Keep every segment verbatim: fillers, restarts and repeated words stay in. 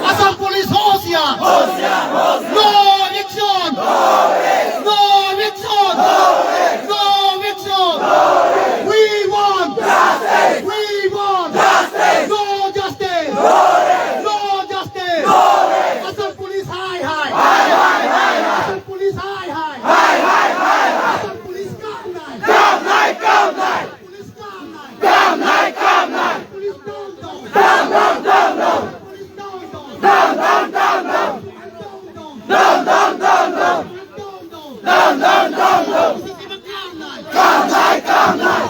Assam Police होशियार। No action। No action। No action। We want justice। We want justice। No justice। No justice। Assam Police hi hi. Assam Police hi hi. Assam Police কাম নাই। কাম নাই, কাম নাই। Police কাম নাই। কাম নাই, কাম নাই। Police down, down। Down, down, down, down। Police down, down। Down, down, down, down। Down, down, down, down। Down, down, down, down। কাম নাই, কাম নাই।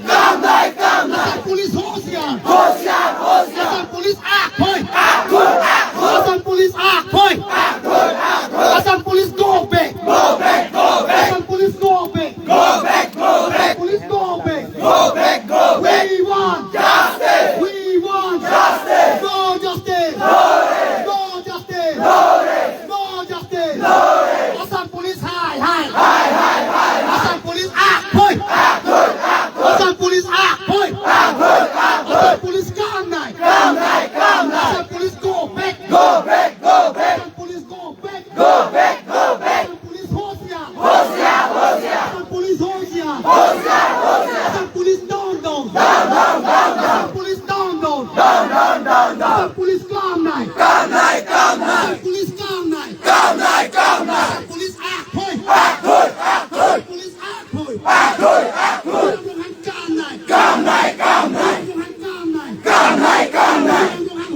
কাম নাই, কাম নাই। Assam Police होशियार। होशियार, होशियार। Assam Police আগবঢ়া। আগবঢ়া, আগবঢ়া। Assam Police আগবঢ়া। আগবঢ়া, আগবঢ়া। Assam Police go back। Go back, go back। Assam Police go back। Go back, go back. Police go back. Go back, go back. We want justice. We want justice. No justice. No rest. No justice. No rest. No justice. No rest. Assam Police hi hi. Hi hi hi hi. Assam Police আগবঢ়া। আগবঢ়া, আগবঢ়া। Assam Police আগবঢ়া। আগবঢ়া, আগবঢ়া। Assam Police কাম নাই। কাম নাই, কাম নাই। Assam Police go back। Go back, go back। Assam Police go back। Go back, go back। Assam Police होशियार। होशियार, होशियार। Assam Police होशियार। होशियार, होशियार। Assam Police down, down। Down, down, down, down। Assam Police down, down। Down, down, down, down। Assam Police কাম নাই। কাম নাই, কাম নাই। Assam Police কাম নাই। কাম নাই, কাম নাই। Assam Police আগবঢ়া। আগবঢ়া, আগবঢ়া। Assam Police আগবঢ়া। আগবঢ়া, আগবঢ়া। কাম নাই। কাম নাই, কাম নাই। কাম নাই, কাম নাই। কাম নাই, কাম নাই।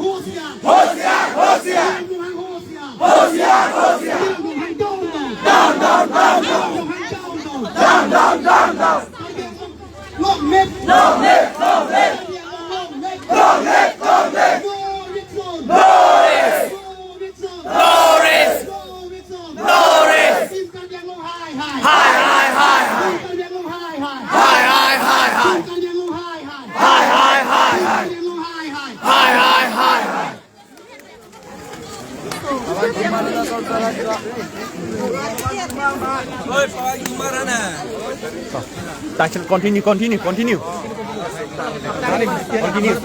होशियार। होशियार, होशियार। होशियार, होशियार। Down, down, down, down. Down, down, down, down. Down, down, down, down. Long live. Long live, long live. Long live, long live. No rest. No rest. No rest. No rest. No rest. Team Karbi Anglong hi hi. Hi hi hi hi. Team Karbi Anglong hi hi. Hi hi hi hi. Team Karbi Anglong hi hi. Hi hi hi hi. Team Karbi Anglong hi hi. Hi hi hi hi. Continue, continue, continue. Continue.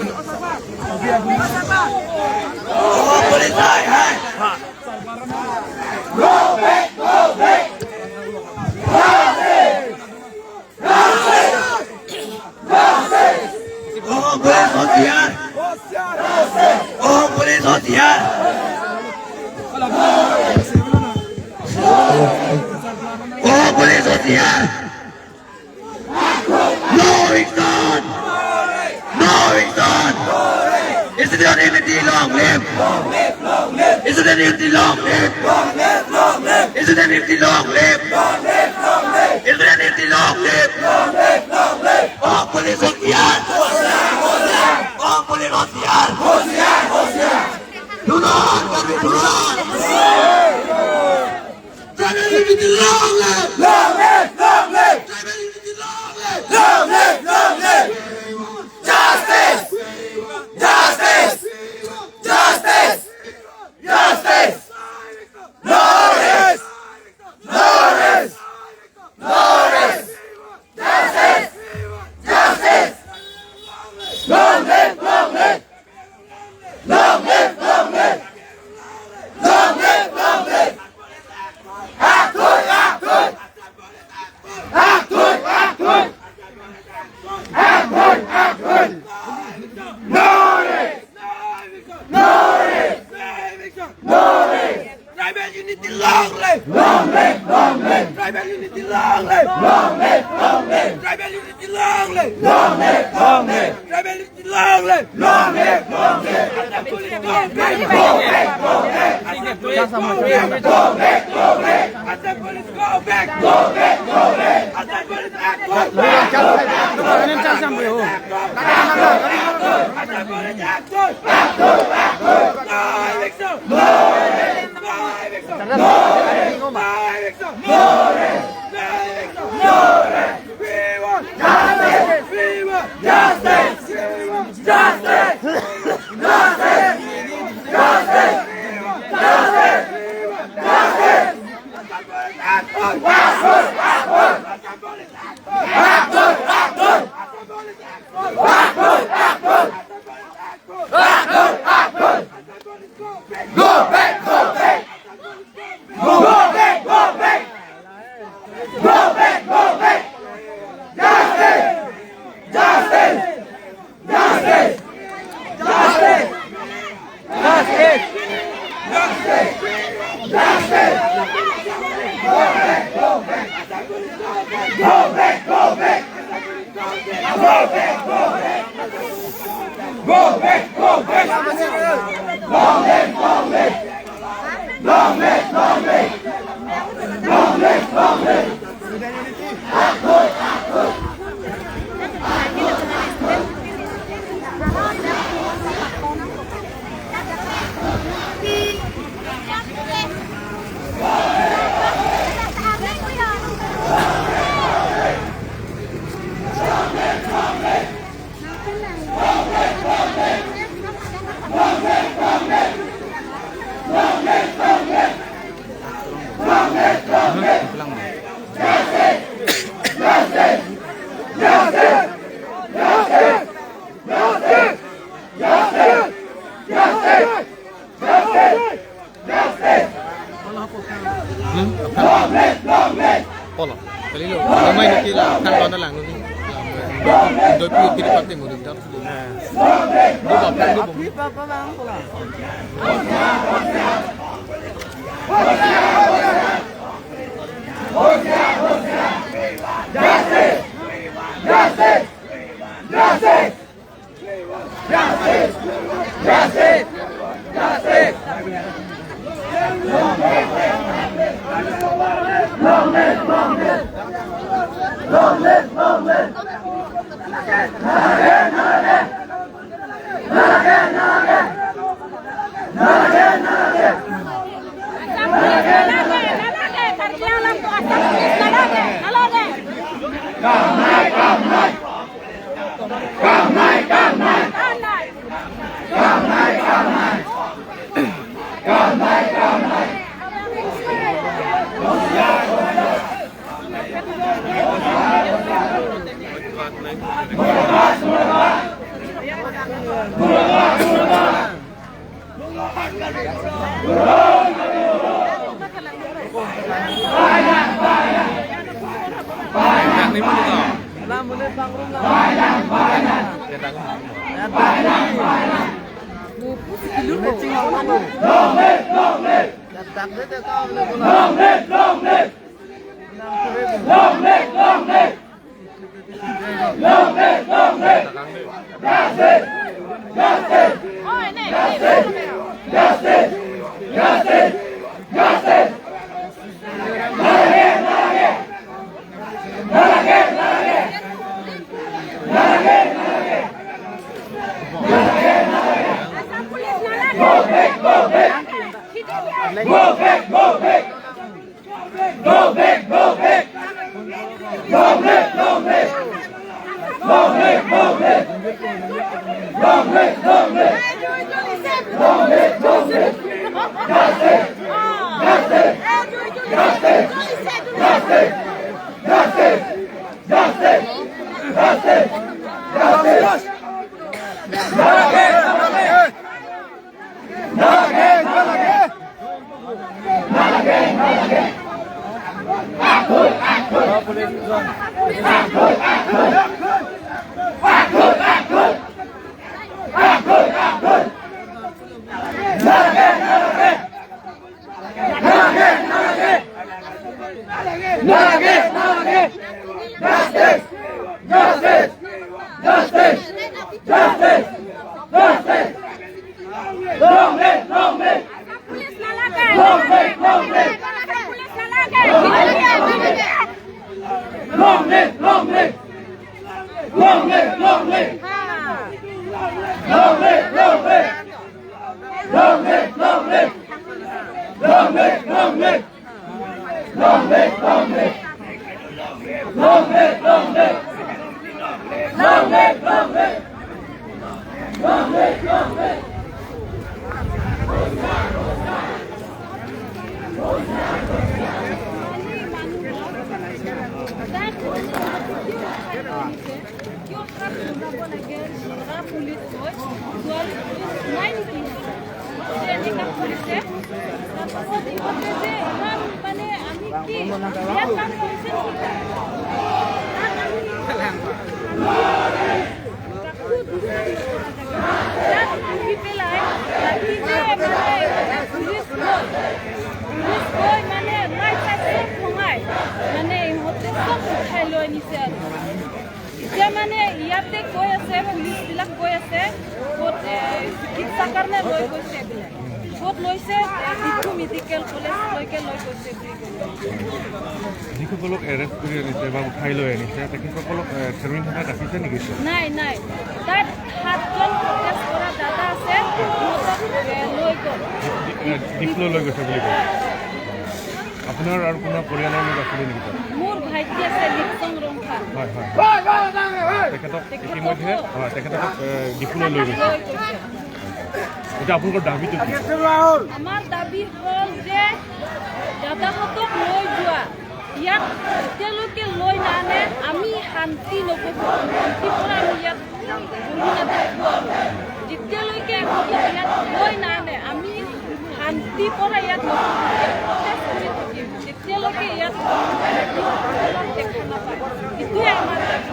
Ohom police hoshiyar. Ohom police hoshiyar. Ohom police hoshiyar. No action. No action. Student unity long live. Student unity long live. Student unity long live. Student unity long live. Ohom police hoshiyar. Ohom police hoshiyar. Dunon, Karbi dunon. Tribal unity long live. Long live, long live. Tribal unity long live. Long live, long live. Justice. Justice. Justice. Justice. No rest. No rest. No rest. Justice. Justice. Long live, long live. Long live, long live. Long live, long live. Akthui, akthui. Akthui, akthui. Akthui, akthui. No rest. No rest. No rest. Tribal unity long live. Long live, long live. Tribal unity long live. Long live, long live. Tribal unity long live. Long live, long live. Tribal unity long live. Long live, long live. Assam police go back. Go back, go back. Assam police go back. Go back, go back. Assam police go back. Go back, go back. Assam police act. Go back, go back. Assam police act. Go back, go back. Assam police act. Go back, go back. No eviction. No eviction. No eviction. No eviction. No eviction. No eviction. No eviction. No eviction. We want justice. We want justice. We want justice. Justice. Justice. We want justice. We want justice. Assam police act. Assam police act. Assam police act. Assam police act. Go back, go back. Go back, go back. Go back, go back. Justice! Justice! Justice! Justice! Go back, go back. Go back, go back. Go back, go back. Go back, go back. Long live, long live. Long live, long live. Long live, long live. Hmm? Aphan? Polo. Kalilo. Namai niki la aphan kona lang niki. Doi pu kiri pati mudik dap. Dua bap, dua bap. Justice! Justice! Justice! Justice! Justice! Long live, long live! Long live, long live! Kamnai, kamnai! Kamnai, kamnai! Kamnai, kamnai! Kamnai, kamnai! Long live, long live! Long live, long live! Long live, long live! Justice! Justice! Justice! Justice! Justice! Justice! Nalage, nalage! Nalage, nalage! Nalage, nalage! Nalage, nalage! Go back, go back! Go back, go back! Long live, long live! Long live, long live! Long live, long live! Long live, long live! Long live, long live! Justice! Justice! Justice! Justice! Justice! Justice! Justice! Justice! Nalage, nalage! Nalage, nalage! Justice! Justice! Justice! Justice! Justice! Long live, long live! Long live, long live! Long live, long live! Long live, long live! Long live, long live! Long live, long live! Long live, long live! Long live, long live! Long live, long live! Long live, long live! Long live, long live! Long live, long live! যে এনেকা কৰিছে, তাৰপাছত ইহঁতে যে ইমান মানে আমি কি বিৰাট কাম কৰিছে নেকি? কাকো দুখ কৰিব নালাগে। তাত আহি পেলাই ৰাতি যে মানে পুলিচ গ'ল, পুলিচ গৈ মানে মাই চাই চব ভঙাই, মানে ইহঁতে চব উঠাই লৈ নিছে আৰু। এতিয়া মানে ইয়াতে কৈ আছে, পুলিচ বিলাক কৈ আছে, ক'ত, এ, চিকিৎসা কাৰণে লৈ গৈছে বোলে। ক'ত লৈছে? এ, ডিফু মেডিকেল কলেজলৈকে লৈ গৈছে বুলি কৈছে। যিসকলক এৰেষ্ট কৰি আনিছে বা উঠাই লৈ আনিছে, তেখেতসকলক, এ, খেৰণি থানাত ৰাখিছে নেকি? নাই, নাই। তাত সাতজন প্ৰটেষ্ট কৰা দাদা আছে, সিহঁতক, এ, লৈ গ'ল। ডি-, এ, ডিফুলৈ লৈ গৈছে বুলি কৈছে। আপোনাৰ আৰু কোনোবা পৰিয়ালৰ লোক আছিলে নেকি তাত? মোৰ ভাইটি আছে, লিপচং ৰংফা। হয়, হয়, হয়। তেখেতক তেখেতকো ইতিমধ্যে, হয়, তেখেতক, এ, ডিফুলৈ লৈ গৈছে। লৈ গৈছে। এতিয়া আপোনালোকৰ দাবীটো কি? আমাৰ দাবী হ'ল যে দাদাহঁতক লৈ যোৱা, ইয়াত যেতিয়ালৈকে লৈ নানে আমি শান্তি নকৰোঁ, শান্তি পৰা আমি ইয়াত বহি নাথাকিব আৰু। যেতিয়ালৈকে সিহঁতক ইয়াত লৈ নানে আমি শান্তি পৰা ইয়াত নকৰোঁ, ইয়াত প্ৰটেষ্ট কৰি থাকিম। যেতিয়ালৈকে ইয়াত দেখা নাপায়, এইটোৱে আমাৰ দাবী।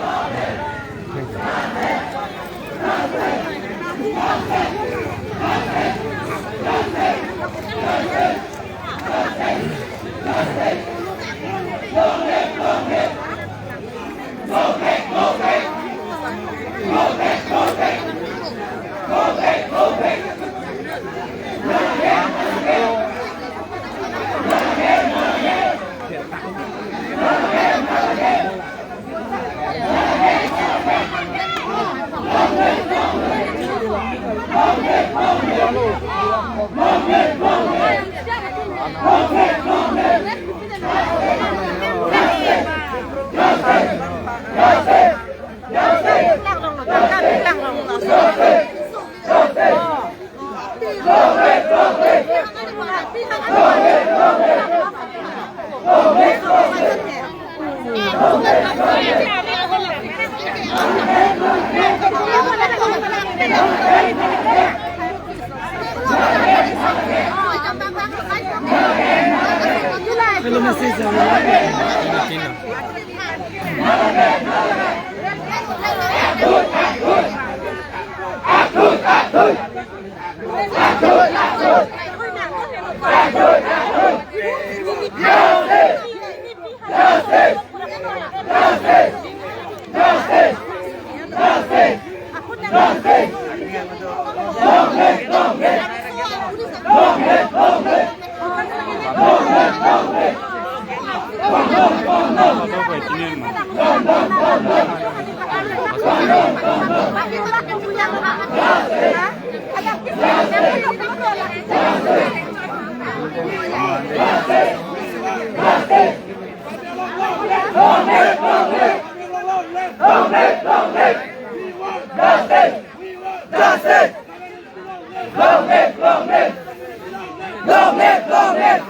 Long live, long live!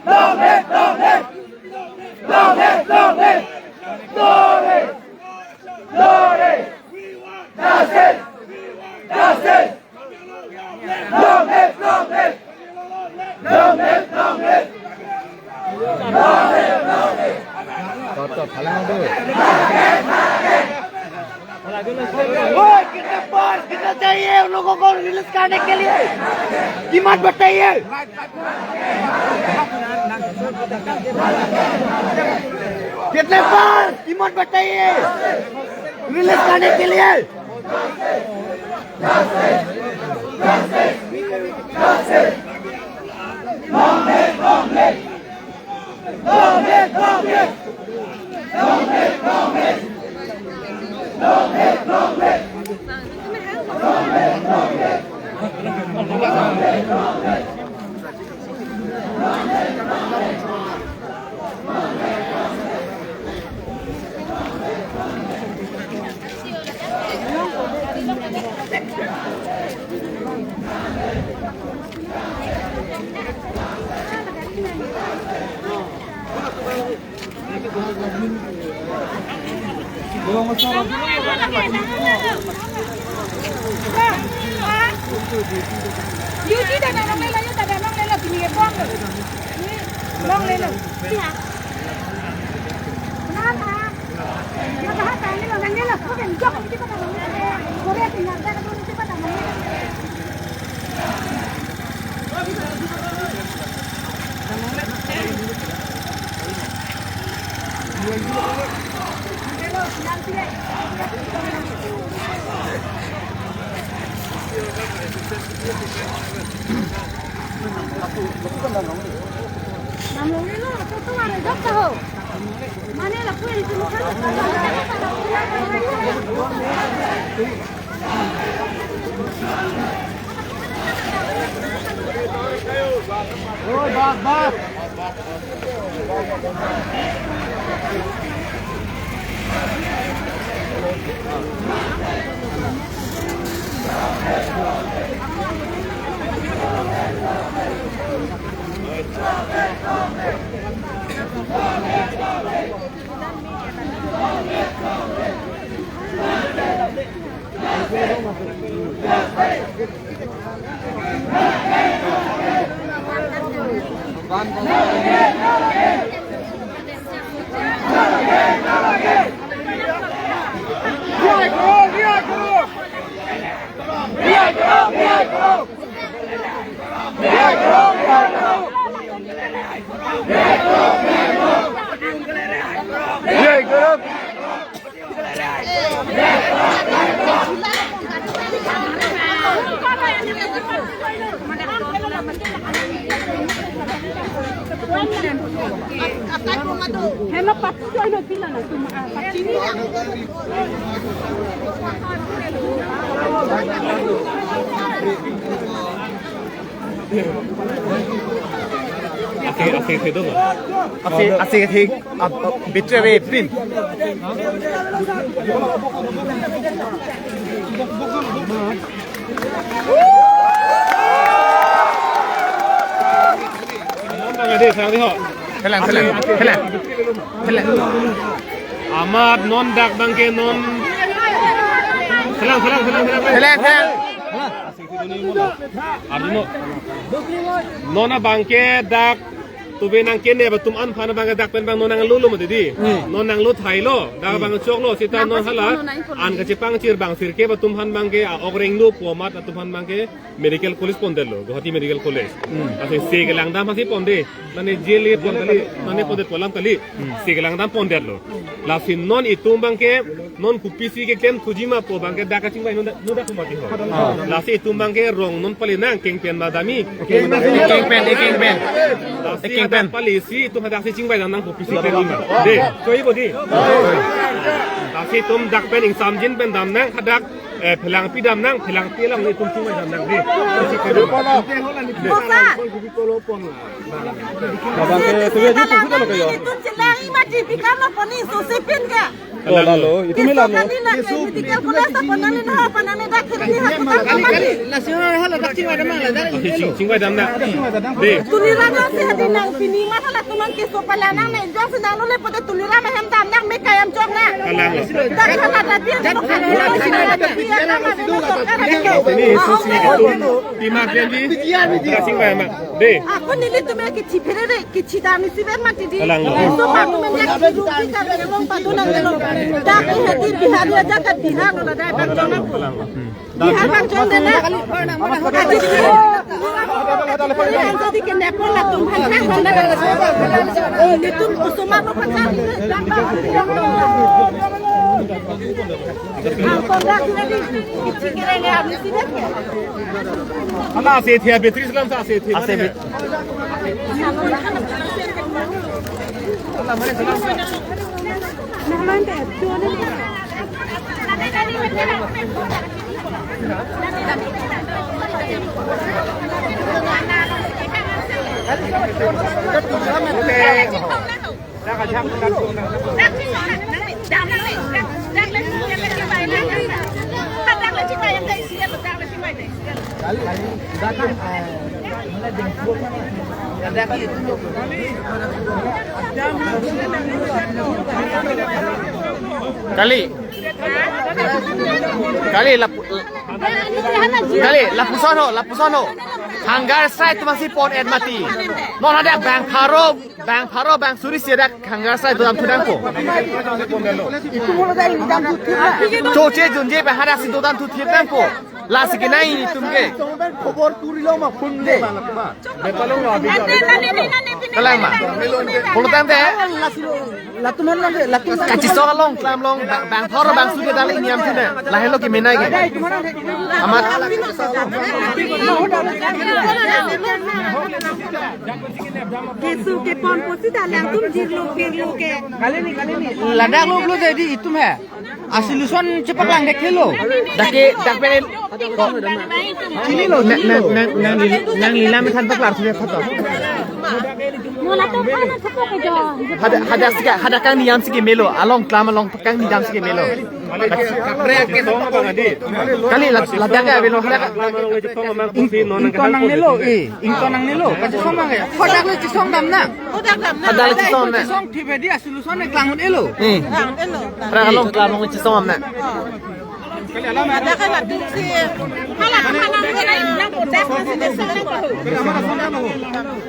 Long live, long live! Long live, long live! Long live! Long live! Justice! Justice! Long live, long live! Long live, long live! Long live, long live! Toto, phalang do. ओए, कितने बार, कितना चाहिए उन लोगों को रिलीज करने के लिए? कीमत बताइए। कितने बार कीमत बताइए रिलीज करने के लिए? Yuji ta longlelo, yu ta longlelo, pini ke bong lo. Ni longlelo. Iya. Kenapa? Kenapa? Ini lo, ini lo. Kok yang jok ini kita longlelo. Korea tinggal, kita longlelo. Hello, Pak. Ase, ase, ase, do. Ase, ase, ase, ab, ab, bichare pin. Thelang, thelang, thelang, thelang. Amat non dak abangke non. Thelang, thelang, thelang, thelang. Thelang, thelang. Arjuno. Non abangke dak tuve nangkene ba atum aphan abangke dak pen abang non nanglo lo mati di. Hmm. Non nanglo thailo, dak abang choklo, seta non hala an kachepangchir abang sirke ba atum aphan abangke a-ok rengno pu amat atum aphan abangke medical college pondetlo, Guwahati Medical College. Hmm. Lasi se kelangdam hasi ponde, mane jail ponde kali, mane pondet pu alam kali, se kelangdam pondetlo. Lasi non itum abangke, non kopisi keklem thuji ma pu abangke dak kachingvai non dak, non dak kumati ho. Ah. Lasi itum abangke rong non pali nang kengpen ma dami. Kengpen, kengpen, kengpen. Lasi kengpen. Hadak pali si itum hadak si chingvai dam nang kopisi keklem ma. De, choi bo di. Lasi itum dak pen ingsamjin pen dam nang hadak, eh, phelangpi dam nang, phelangpi along itum chingvai dam nang de. Bosa. Abangke tuve ju pusu talo kayo. Itum chelang ima T V kam lo poni so sipin ka. Oh, lalo, itum mi lalo. Kali na ke medical college ta ponani na, ponani dak kiri ha kita kamari. Lasi hala dak chingvai dam nang la, dak. Ching, chingvai dam nang. De. Tulira jongsi hadi nang pini ma hala atum an keso pala nang ne jongsi nanglo le pote tulira ma hem dam nang me kayam jok na. Kalang. Dak hala dak dia. Ini susi. Tima Benji. Dak chingvai ma. De. Ako nelitum ke kithi pherere, kithi dam isi ber mati di. Kalang. So patu men jak kiru kita ber long patu nang long. Dak ke hadi Bihar ya jak Bihar lo dak bang jona. Bihar bang jona na. Aji di. Yang tadi ke Nepal latum han han na. Nelitum kusuma lo pacha. Ala ase thia battery selam sa ase thia. Ase bat- Kali. Kali lap- Kali, lapuson ho, lapuson ho. Hangar side atum si pon-et mati. Non hadak bang pharo, bang pharo, bang suri si hadak hangar side dodamthu nangpo. Choche junje bang hadak si dodamthu thip nangpo. Lasi kenai itum ke. Khobor puri lo ma phone de. Kalang ma. Pulotangte. Latum han lang, latum lang. Kachisong along, klam along, bang, bang pharo bang suri dali niam thune. Lahelo kemenai ke. Amat. Keso kepon pusi ta latum jirlo pirlo ke. Ladak lo blo jadi itum he. Asolution chepaklangdek helo. Dak ke, dak pen ko. Chini lo, nang, chini nang, lo. Nang, nang, nang, nang lila me than paklar sudah thata. Mula to kana thapok ke jo. Hadak, hadak si ke, hadak kang niam si kemelo. Along klam along kang niam si kemelo. Kaprek ke dong abang adi. Kali la, ladak ke avelo hadak. Ington nangnelo, eh, ington nangnelo. Kachisong abang ke. Hadak lo chisong dam nang. Hadak lo chisong nang. Chisong thip he di asolution ke klang un-elo. Hmm. Klang un-elo. Hadak along klam along chisong nang. Ada kan latum si. Hala, hala, hala, hala.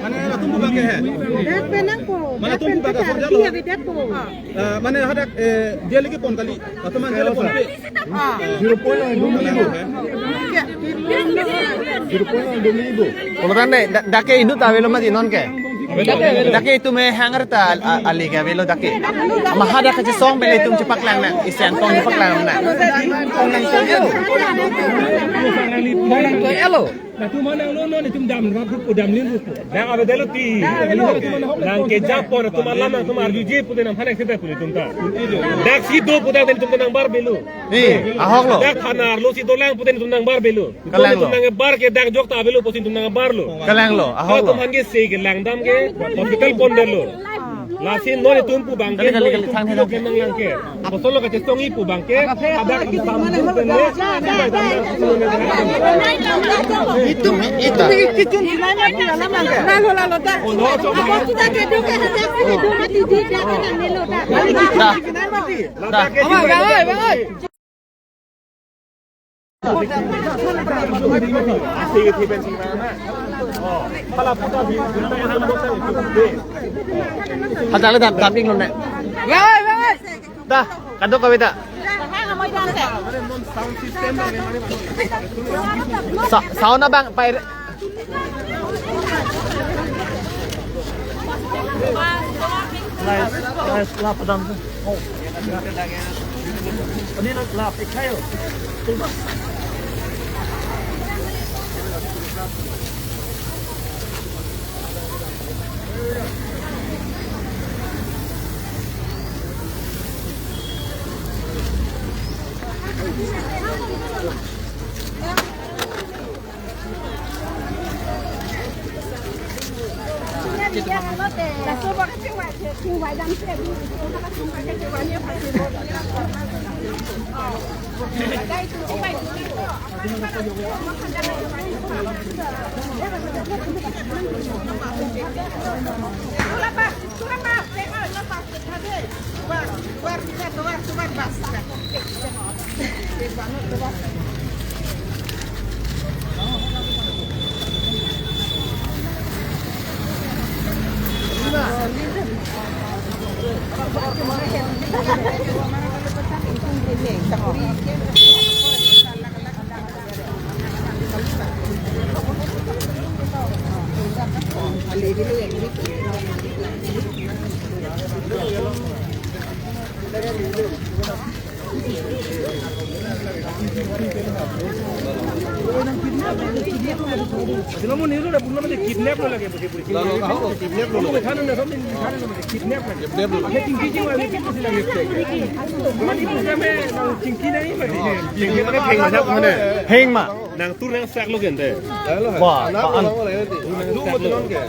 Mane latum bubak ke he. Dak penang ko. Mane latum bubak ke, asal jalo. Iya, beda ko. Eh, mane hadak, eh, dia lagi pon kali. Latum man dia lagi pon pe. Zero point dua milibo. Zero point dua milibo. Pulotangte, da-, dak ke inut avelo mati non ke. Dak ke itum he hangar ta al-, a-, ali ke avelo dak ke. Maha dak kachisong bele itum chepaklang nang. Isi angtong chepaklang nang. Ong nang to elo. Ong nang to elo. Latum hanang lo non itum dam rap rup, dam lin rup. Nang avedetlo ti. Nang kejapon atum alam nangtum arjuje pute nang phanek seta pute itum ta. Dak si do pudak itum ta nang bar belo. Eh, ahok lo. Dak thana arlo si dolang pute itum nang bar belo. Kalang lo. Itum nang bar ke dak jok ta belo pusi itum nang bar lo. Kalang lo, ahok lo. Atum han ke se ke langdam ke hospital pondetlo. Lasi non itum pu abang ke, kali, kali, kali, non itum thang, thang, ke nang lang ke. Apostle lo kachetong i pu abang ke, hadak itum pen le. Itum, itum. Lalo, lalo, dak. Oh, no, so. Dah. Dah. Bang, bang, bang. Hadak le dam, dam ik lo ne. Dah, kadok kami dah. Sa-, sound abang, Pak. Nice, nice, lap padam. Oh. Ini lap, lap, ikayo. Sila mo niru na puno mo kidnap lo lagi, putih putih. Lalu, oh, kidnap lo. Kamu kan na something, kidnap lo. Kidnap lo. Ye chingki chingki lagi, kidnap lo lagi. Mati puja me, chingki nahi mati. Chingki na pheng na mane. Pheng ma. Nangtur nangsak lo gente. Wah, apaan? Lu mo tunon ke?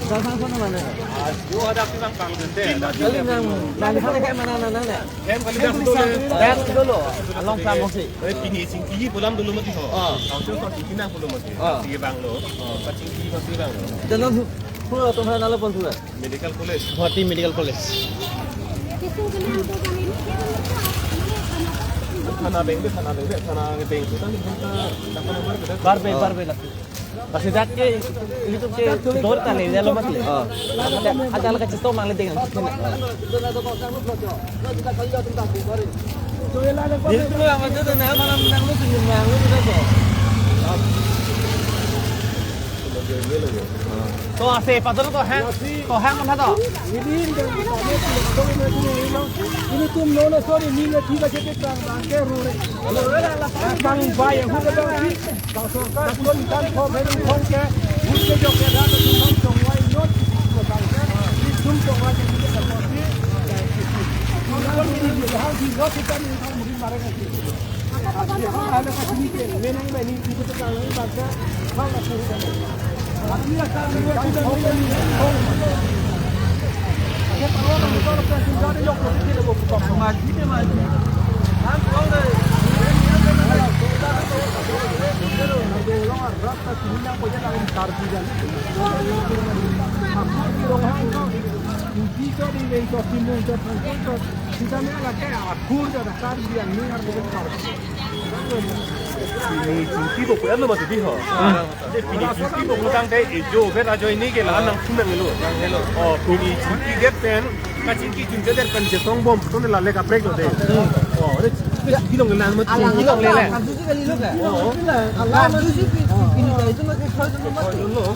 Sang sang sana mana? Ah, dua ada pi bang pang dente. Kali nang, nang di sana kayak mana, nang, nang, nang? Hem kali dah dulu. Dah dulu. Along kamu sih. Eh, pini chingki pu alam dolo mati ho. Ah. Kau tu kau chingki nang dolo mati. Ah. Chingki bang lo. Ah. Kau chingki mati bang lo. Dalam pura tu mana lalu pun pura. Medical College. Guwahati Medical College. Thana beng de, thana beng de, thana beng de, thana beng de, thana beng de. Barbe, barbe la. Pasi dak ke, itu ke dor ta le jalo mati. Oh. Ada, ada la kacito mang le dengan. Itu yang ada tu nama nang lu senyum nang lu tu. To ase, patut to hang, to hang mana to? Ini tum nono sorry, ini lagi lagi kita bangke rure. Bang bayar hukum. Bang sorkar pun kan kau beri kau ke, hukum jok ke dah tu bang congwai not bangke. Ini tum congwai jadi kita sorry. Kalau ini dia hal di not kita ni orang mungkin marah kan. Kita ni lagi akur dah Karbi Anglong arlo Karbi. Pini chingki bo kuya lo mati di ho. Hmm. Pini chingki bo kutang te ejo ber ajo ini ke la nang kunang lo. Oh, pini chingki det pen, kachingki chingki det pen jetong bom tu ne la le kaprek lo de. Hmm. Oh, de chingki long lang mati. Alang long le le. Kasu si kali lo ka? Oh. Alang kasu si pi-, pi-, pini ka itu mati kau tu mati. Lo.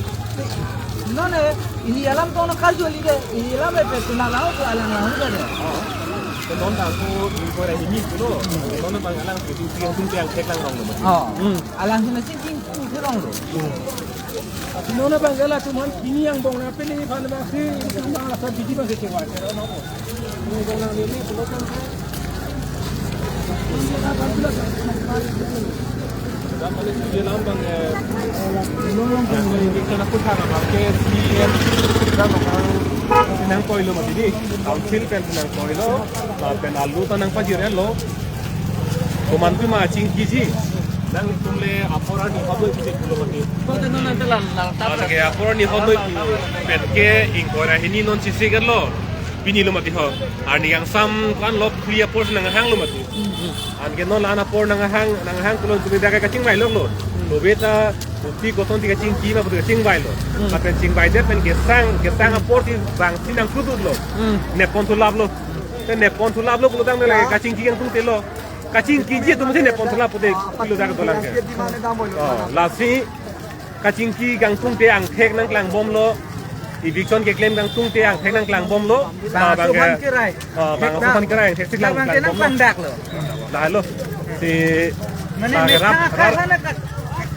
None, ili alam tono karju ili de, ili alam e pe tuna lao ko alang lao ko de. Ke non ta ko di ko re hini ko lo. Non bang alang ke ting ting ting ting tek lang rong lo. Oh. Hmm. Alang sina sing ting ting ting rong lo. None bang ala tuman ini yang bong na pe ni pan ma si, ini bang ala sa bidi bang ke cewa. Nang koilo mati di, council pen nang koilo, pen alu ta nang pajir lo. Komantu ma chingkiji. Nangtum le apor arni hoboi pisi pulo mati. Kote non ante lang lang tap. Lake apor arni hoboi pen ke ingkoi ra hini non chisi kan lo. Pini lo mati ho. Arni kangsam kan lo phli apor nang hang lo mati. Anke non la-an apor nang hang, nang hang pulo tumi dak kachingvai lo lo. Lo beta puti koton ti kachingki ma puti kachingvai lo. Apen chingvai det pen kesang, kesang apor ti bang si nang kudut lo. Nepon thulap lo. Te nepon thulap lo pulo tang le kachingki kangtung te lo. Kachingkiji atum si nepon thulap pute kilo dak dolang ke. Oh, lasi kachingki kangtung te angthek nangklang bom lo. Eviction keklem kangtung te angthek nangklang bom lo. Bang bang asopan ke, kerai. Oh, bang asopan kerai angthek si klang bang klang bom lo. Nangklang dak lo. Dah lo. Si mane bang metha rap, kha rap. Sana ka-,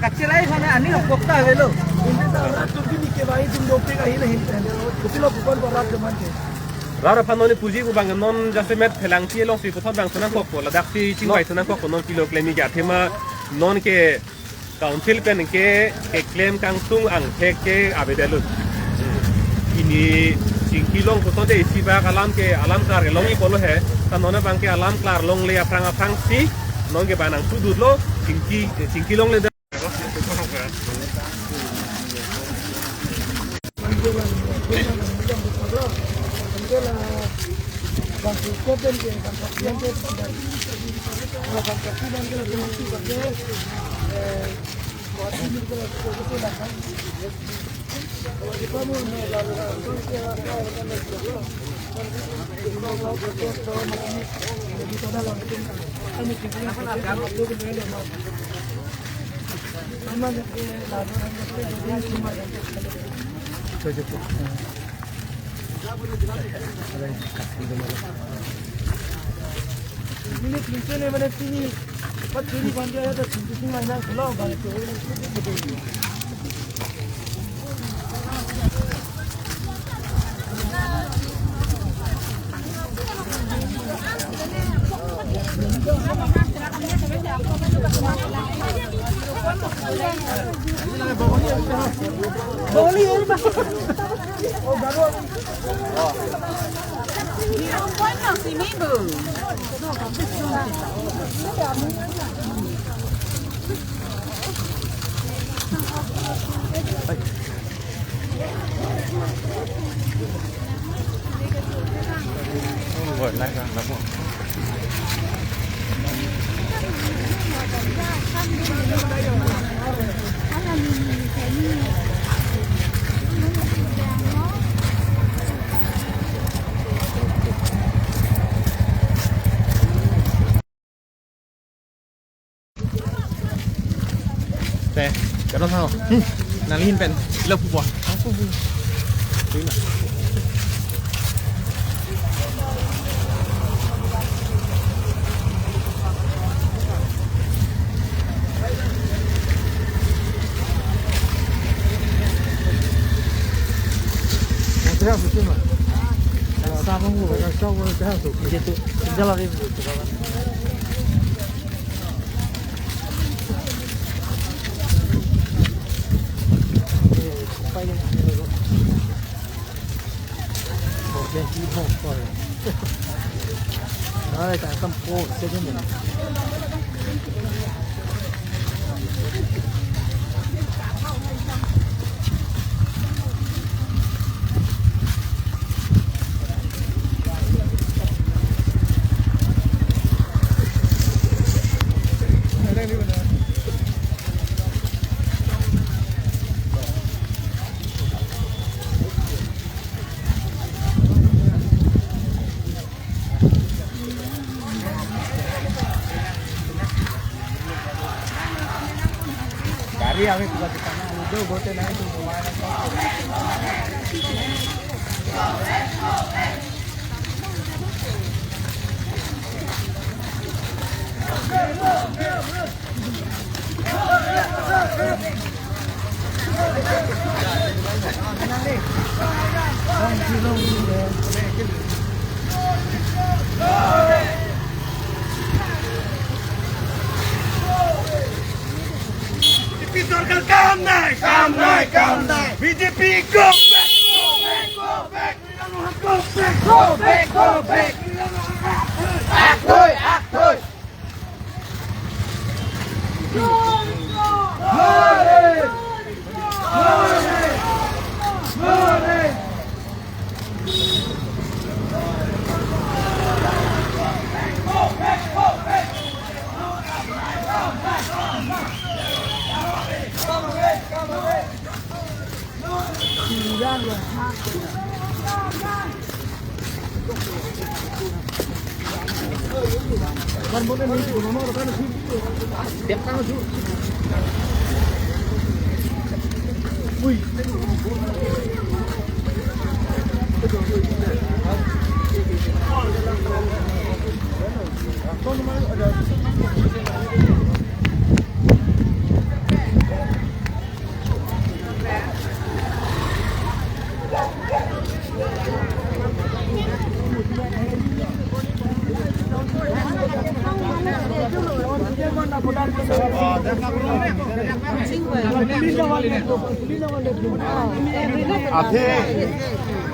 kachirai sana ani hokok ta avelo. Ini dah rap tu bini ke bai tum dokte ka hin hin. Kupi lo kupon ko rap jaman ke. Rara phan non puji pu bang non jasemet phelang ti long si puthot bang sunang kokpo ladak si chingvai sunang kokpo non kilo klemi ke athema non ke council pen ke keklem kangtung angthek ke avedet lo. Pini chingki long puthot de isi bak alam ke alam kar ke long-i pulo he. Ta non bang ke alam klar longle aphrang aphrang si non ke bang nang sudut lo chingki chingki longle. Ini tulisan ni mana sini? Empat kali bangke ada tulisan lain yang kalau bangke. Te, kano sao? Hmm. Nangli ahin pen, lo pupo. Gari ave, bukan di sana, udah bote naik tuh. BJP সরকার কাম নাই, কাম নাই, কাম নাই। BJP go back, go back, go back। Go back, go back, go back। আগ থৈ, আগ থৈ। Athe,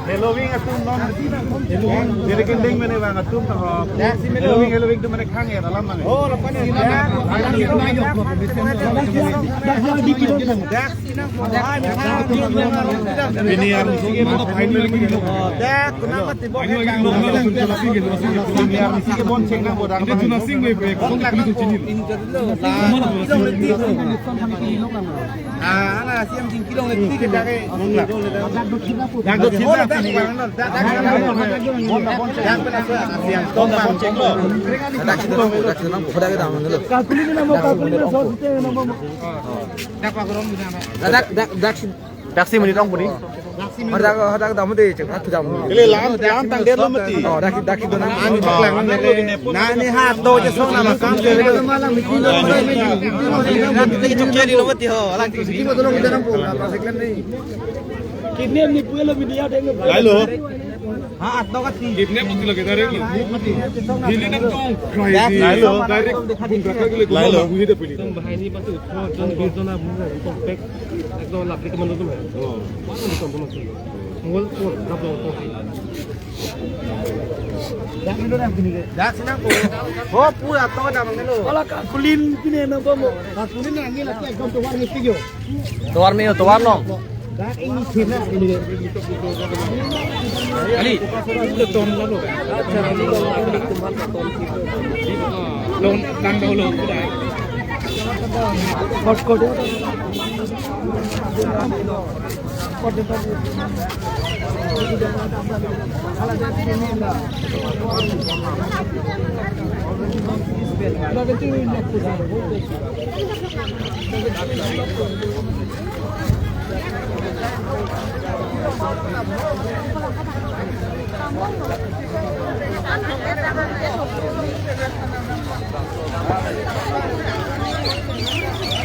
Halloween atum non, Halloween ding mene bang atum ta ho. Halloween, Halloween atum mane khang ya dalam mane. Oh, lapan ya. Dak, dak, dak, dak, dak, dak, dak, dak, dak, Bini arni sige mo final lagi lo. Dak, kunang mati bo. Bini arni sige bon cheng nang bo dak. Inde chuna sing we pe, kosong tak ni chini. Ah, ana siam jing kilong le tiga dak. Dak do china. Dak do china. Dak, dak, dak. Bon cheng lo. Dak china, dak china, dak china. Kakuli na mo, kakuli na so site na mo. Dak, dak, dak, dak si monit ong puni. Hadak, hadak dam de, cek, hadak dam. Kele lam, lam tang det lo mati. Oh, dak, dak itu na. Nani hat do je song nama kam je. Kidney ni puelo media deng. Lailo. Ha, atau kan tinggi. Kidney pun lagi tarik lo. Hili nang tong. Lailo. Direct bung kakak gile gumam lailo. Lagu hida pili. Bahai ni pasti uthro jon, bish jon amu compact. Ekdom lapli ke manu tu hai. Oh. Mana ni kampung masih? Ngol ko, dap lo ko. Dak milo na pini ke. Dak sini ko. Oh, pura to dak milo. Ala kakulin pini na bomo. Kakulin na ngi lagi ekdom tovar mesti yo. Tovar me yo, tovar long. Dak ini sini ini ke. Ali, itu ton lo. Long tang dahulu, sudah. Kot, kot.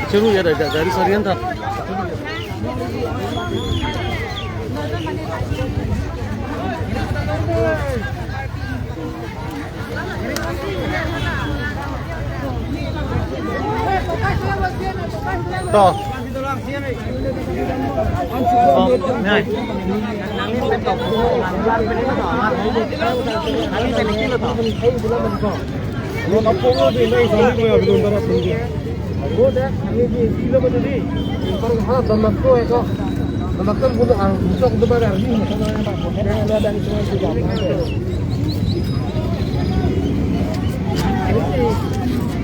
Churu ya da, da, dari sarian ta. To. Oh, nai.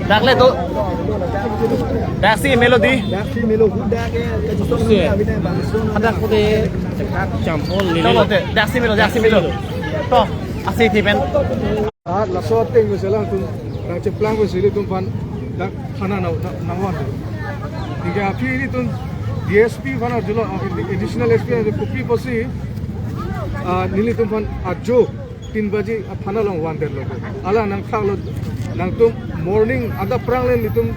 Dak le to. Daksi melo di. Daksi melo, dak ke, ke justong. Hadak ko de. Champol ni. Chalo te, daksi melo, daksi melo. To, asi ti pen. Ah, laso ateng ko selang tum, nangcheplang ko siri tum aphan, dak khana na, na, nangvan. Hingke aphi ilitum D S P aphan arjulo, ah, additional S P aphan kopi pusi, ah, nelitum aphan ajo tin baji athana along vandetlo. Hala nangthaklo, nangtum morning adap aphrang le nelitum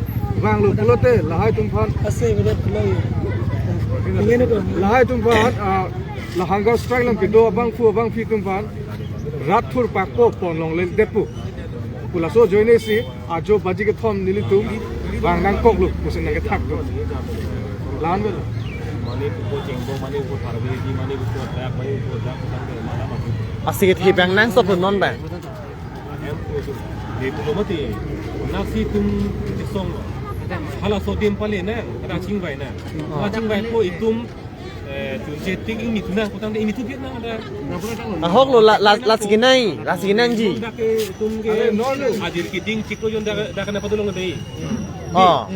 vanglo pulote lahai atum aphan. Ase minute lo. Ingin ko. Lahai atum aphan, ah, la hunger strike along kedo abangphu abangphi atum aphan rat thurpakpo, pon longle detpo pu laso ajoine si ajo baji kethom nelitum vang nangkoklo pusi nangkethaklo. Lan bel. Mane pupo chengbong, mane pupo tharbedi, mane pupo trak, mane pupo trak, kutang ke mana mati. Asi kethe abang nangsopo non abang. Em, pupo. Di pupo mati. Nasi tum disong. Halaso adim pale na, kada chingbai na. Oh. Kada chingbai po itum, eh, chunche tik ingni tu na, kutang de ingni tu biat na ada. Ahok lo la, la, lasi kenai, lasi kenangji. Dak ke itum ke ajir keding chiklo jon dak, dak kana padulong de. Oh.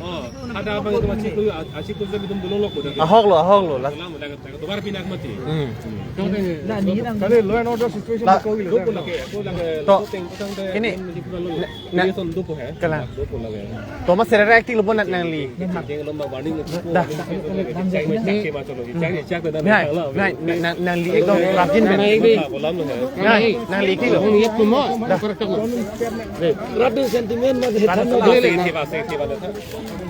Oh, ada abang itu masih kuyu, a-, asik kuyu itu belum loko dah. Ahok lo, ahok lo. Las- Dalam, dalam, dalam, tovar pinak mati. Hmm. Nah, ini nang. Kali law and order situation La- ko gilo. Dopo lagi, aku lagi. To. Kini. Ini pura lo. Ne-, ne-, Ini son dopo hai. Kalang. Dopo lagi. To mas serere acting lo pon nangli. Jeng lomba warning. Dah. Cek, cek, cek, cek, cek, cek, cek, cek, Nai, nai, nai, nai, nangli ekdom rajin pen. Nai, nai, nangli ekdom. Ini pumo. Dah. Ratu sentimen mas hetan lo.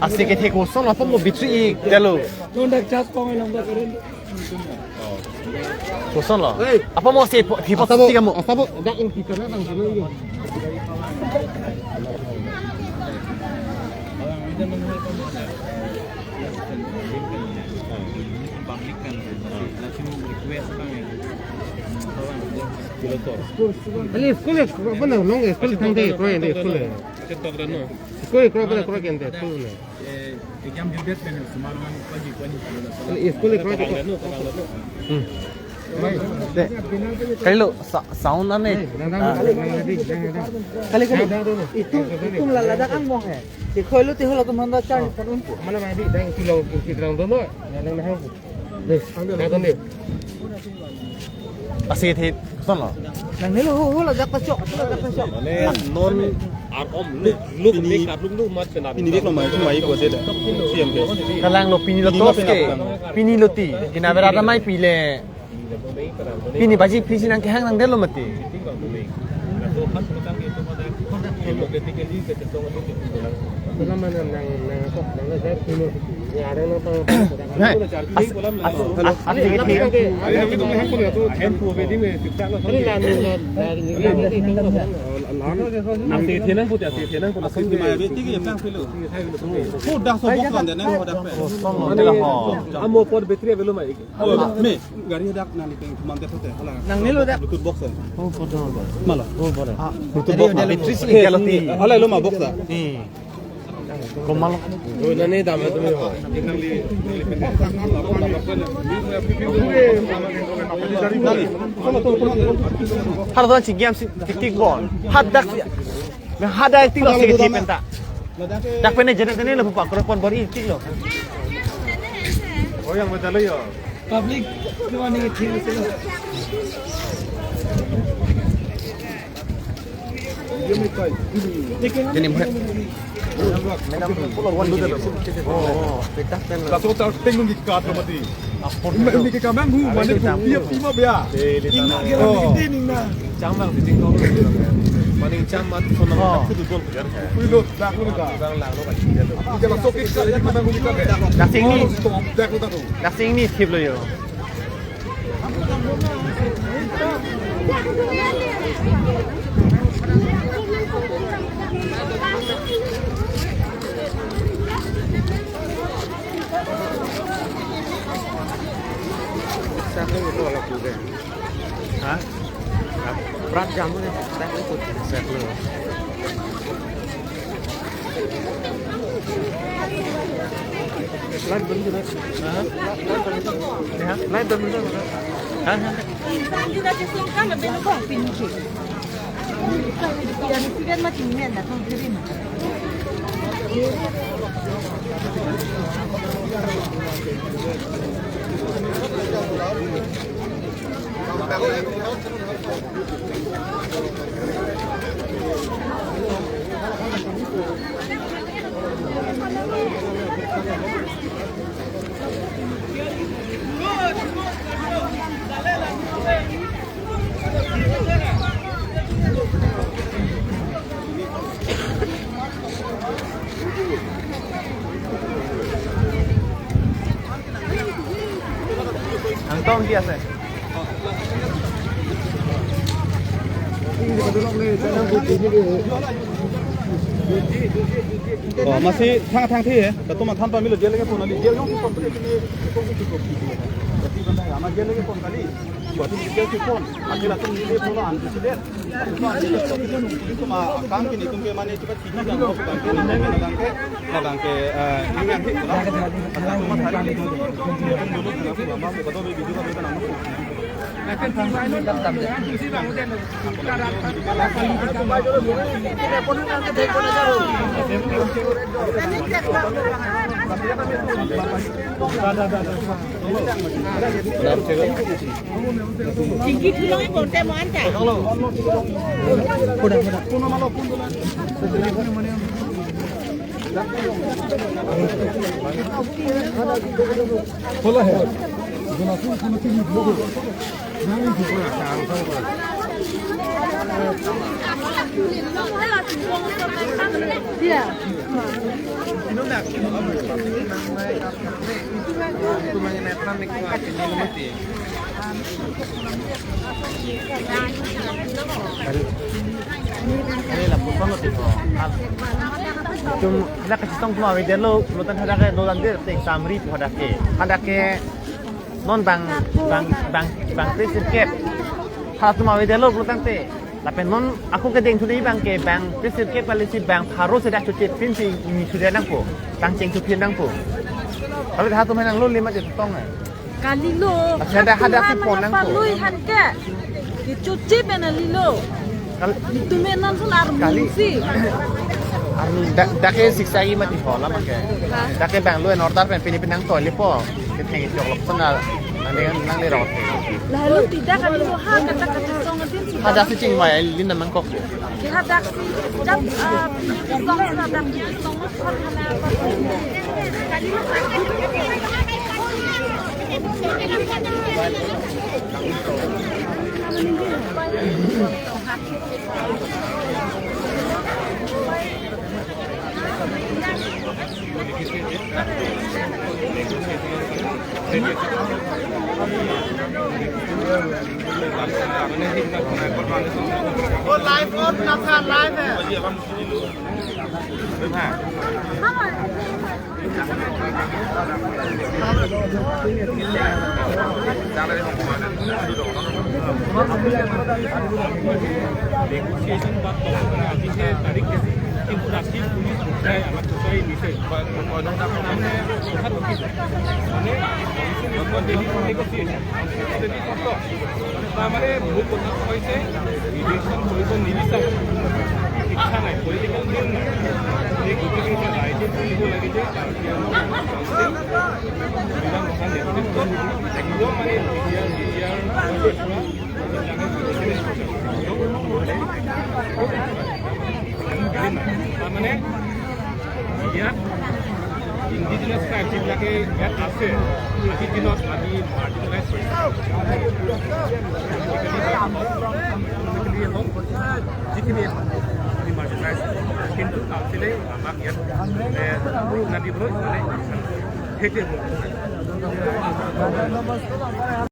Asi kethe koson apot mo bitri ik telo. Nondak jas kong nang ba keren. Koson lo. Hey. Apot mo si po, si po, asabo, si kamu. Asabo, dak in kita na tang sana iyo. Public kan, langsung request kan ya. Kali school ya, apa na, long school tangte, kro ya, school ya. School, kro, kro, kro, kente, school na. Eh, exam due date pen sumar man paji, paji. School, kro, kro. Hmm. De, kali lo, sa-, sound ane. Kali, kali. Itum, itum la ladak angbong he. Tikhoi lo, tikhoi lo, tum handa charge pon unpo. Mana madi, dang kilo, kilo dong dong, ya, dang dang. De, dang dong de. Asi the, koson lo. Nang nilo ho, ho, ladak pachok, ladak pachok. Mane non ar om luk, luk, pini, mek ar luk, luk mat penar. Pini dek lo mai, mai ko se da. C M ke. Kalang lo pini lo pini tos ma ke. Penar. Pini lo ti. Kina bera da mai pile. Pini baji pisi nangkehang nangdetlo mati. Pula mana nang nang kok nang le saya punya. Ya ada nang pang. As as as ini. Asi thenang putih, asi thenang putih. Asi di maya beti ke yang pilo. Sudah sobok kan deh, nang sudah pe. Amo por battery belum mai. Oh, me, gari dak nang ni peng kuman deh hote. Hala. Nang ni lo dak. Bluetooth box eh. Oh, photo. Malah. Oh, photo. Ah, Bluetooth jadi box udah ma. Battery sih kalau ti. Hala lo ma box ah. Ni. Komal. Oh, nani dam itu yo. Har don si game si tik tik gol. Hadak si. Nah, hadak tik lo si tik penta. Dak pene jenek tene lo pak korpon bor i tik lo. Oh, yang betul yo. Public, cuma ni kecil sih. Jadi, madam, madam, pulo wan dulu. Oh, oh. Laso ta tenglong di kat mati. Ini ke kamang hu, mane dia pima bea. Ini ke mati ini na. Chang bang sitting ko. Mane chang mat phone number. Oh. Kudu dol. Kudu dol, dak lo ka. Bang lang lo ka. Ini ke laso ke ka, ya kamang hu ka. Dak sing ni. Stop, dak lo ta tu. Dak sing ni thip lo yo. Sa ko ko la ku de. Ha? Prat jam ne, sa ko ko sa ko. Light बंद कर। हाँ? Light बंद कर। हाँ, हाँ। Angtong ki ase? Oh, masi thang thang the, eh. Kato ma than pa milo, dia lagi phone ali, dia jong phone pele kini, phone kini, phone kini. Tapi benda ama dia lagi phone kali. Buat dia phone. Akhir atum dia phone an, dia. Itu ma, kam kini tum ke mane cepat kini kan, kam kini kan ke, kan ke, eh, ini yang hit lah. Asal cuma hari ini. Dulu kenapa mama buka tuh video kan, kan. Itum hadak kachetong atum avedetlo, pulotangte hadak ke dolang dir, te exam ri hadak ke. Hadak ke non bang, bang, bang, bang te sirkep. Halatum avedetlo pulotangte. Lapen non ako kedeng thu dei bang ke bang te sirkep kali si bang pharo si dak chuche pin si ni sudah nangpo. Tang cheng chu pin nangpo. Kalau hatum henang lo lima je tong eh. Kalilo. Acha, dak hadak si pon nangpo. Palui han ke. Kechoche pen alilo. Kal- Itum enan sun army kali si. Army dak, dak ke siksa i mati hola make. Ha? Dak ke bang lo en order pen pini pinang toile po. Ketheng chok lok sana. Nang nang le rot. Lalu tidak kali lo ha kata kata song atin si. Hadak si chingvai lin na mangkok. Ke hadak si jap, ah, song hadak song. वो लाइव और ना था, लाइव है। নেগোচিয়েশ্যন বা তর্ক করা আজি যে তারিখ গেছে, কিন্তু ৰাতি পুলিচ উঠাই আমাক উঠাই নিছে। তাৰমানে কথাটো কি? মানে নেগোচিয়েশ্যন, তাৰমানে মূল কথাটো হৈছে ইলেকশ্যন কৰিব নিবিচাৰে, ইচ্ছা নাই, পলিটিকেল উইল নাই। এই গতিকে এতিয়া ৰাইজে বুজিব লাগে যে কাৰ্বি আংলং কাউন্সিল মীৰা মহান নেতৃত্বত একদম মানে বিটিআৰ, বিটিআৰ পৰা তাৰমানে ইয়াত ইণ্ডিজিনাছ ট্ৰাইব যিবিলাকে ইয়াত আছে, আজিৰ দিনত আমি মাৰ্জিনেলাইজ কৰিছোঁ। হওক, যিখিনি হওক, আমি মাৰ্জিনেলাইজ, কিন্তু কাউন্সিলে আমাক ইয়াত, এ, সুবিধা দিবলৈ মানে সেইটোৱে